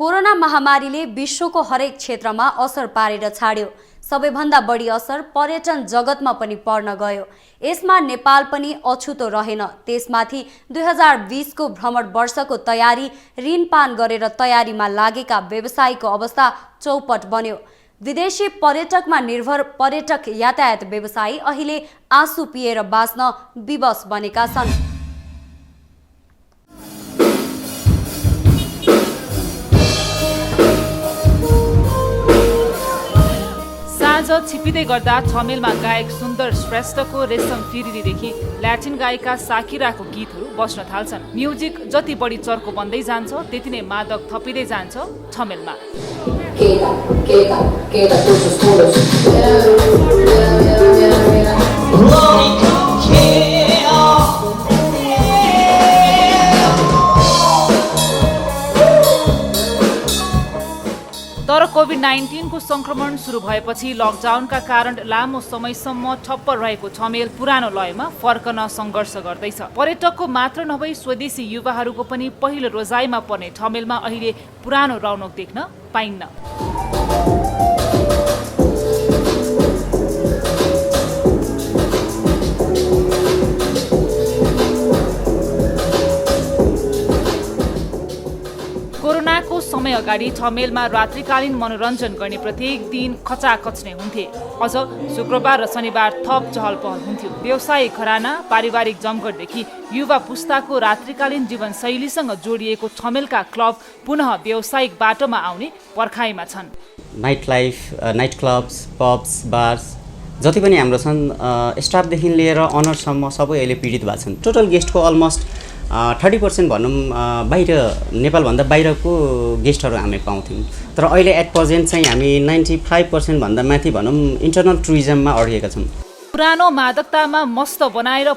Corona महामारीले विश्वको हरेक क्षेत्रमा असर पारेर छाड्यो। सबैभन्दा बढी असर पर्यटन जगतमा पनि पर्न गयो। यसमा नेपाल पनि अछुतो रहेन। त्यसमाथि 2020 को भ्रमण वर्षको तयारी ऋणपान गरेर तयारीमा लागेका व्यवसायीको अवस्था चौपट बन्यो। विदेशी पर्यटकमा निर्भर पर्यटक यातायात व्यवसायी अहिले आँसु पिएर बाँच्न विवश बनेका छन्। साँझ छिपिँदै गर्दा छमेलमा गायक सुन्दर श्रेष्ठको रेशम फिरिरीदेखि ल्याटिन गायिका साकिराको गीतहरू बस्न थाल्छन्। म्युजिक जति बढी चर्को बन्दै जान्छ त्यति नै मादक थपिँदै जान्छ छमेलमा। तर कोभिड-19 को संक्रमण सुरु भएपछि लकडाउनका कारण लामो समयसम्म ठप्प रहेको छमेल पुरानो लयमा फर्कन सङ्घर्ष गर्दैछ। पर्यटकको मात्र नभई स्वदेशी युवाहरूको पनि पहिलो रोजाइमा पर्ने छमेलमा अहिले पुरानो रौनक देख्न पाइन्न। कोरोनाको समय अगाडि छमेलमा रात्रिकालीन मनोरञ्जन गर्ने प्रत्येक दिन खचाखच नै हुन्थे। अझ शुक्रबार र शनिबार थप चहल पहल हुन्थ्यो। व्यवसायिक घराना, पारिवारिक जमघटदेखि युवा पुस्ताको रात्रिकालीन जीवनशैलीसँग जोडिएको छमेलका क्लब पुनः व्यावसायिक बाटोमा आउने पर्खाइमा छन्। Night life, night clubs, pubs, bars जति पनि हाम्रो छन्, स्टाफदेखि लिएर अनरसम्म सबै अहिले पीडित भएको छन्। टोटल गेस्टको अलमोस्ट 30% भनौँ बाहिर, नेपालभन्दा बाहिरको गेस्टहरू हामी पाउँथ्यौँ। तर अहिले एट प्रेजेन्ट चाहिँ हामी 95% भन्दा माथि भनौँ इन्टरनल टुरिज्ममा अड्किएका छौँ। पुरानो मादकतामा मस्त बनाएर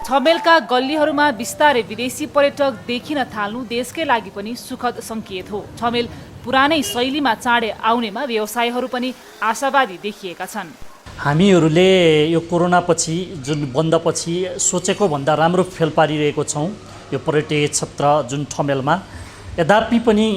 छमेलका गल्लीहरूमा बिस्तारै विदेशी पर्यटक देखिन थाल्नु देशकै लागि पनि सुखद सङ्केत हो। छमेल पुरानै शैलीमा चाँडै आउनेमा व्यवसायीहरू पनि आशावादी देखिएका छन्। हामीहरूले यो कोरोनापछि जुन बन्दपछि सोचेको भन्दा राम्रो फेल पारिरहेको छौँ यो पर्यटकीय क्षेत्र जुन छमेलमा। यद्यपि पनि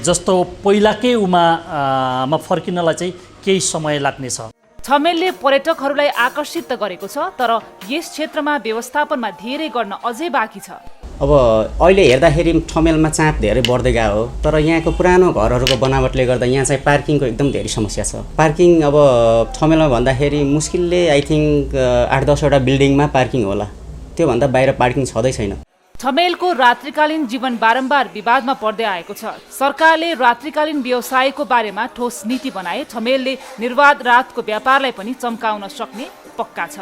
जस्तो पहिलाकै उमा फर्किनलाई चाहिँ केही समय लाग्नेछ। छमेलले पर्यटकहरूलाई आकर्षित त गरेको छ, तर यस क्षेत्रमा व्यवस्थापनमा धेरै गर्न अझै बाँकी छ। अब अहिले हेर्दाखेरि छमेलमा चाप धेरै बढ्दै गयो हो, तर यहाँको पुरानो घरहरूको बनावटले गर्दा यहाँ चाहिँ पार्किङको एकदम धेरै समस्या छ। पार्किङ अब छमेलमा भन्दाखेरि मुस्किलले आई थिङ्क 8-10 वटा बिल्डिङमा पार्किङ होला, त्योभन्दा बाहिर पार्किङ छँदै छैन। छमेलको रात्रिकालीन जीवन बारम्बार विवादमा पर्दै आएको छ। सरकारले रात्रिकालीन व्यवसायको बारेमा ठोस नीति बनाए छमेलले निर्वाध रातको व्यापारलाई पनि चम्काउन सक्ने पक्का छ।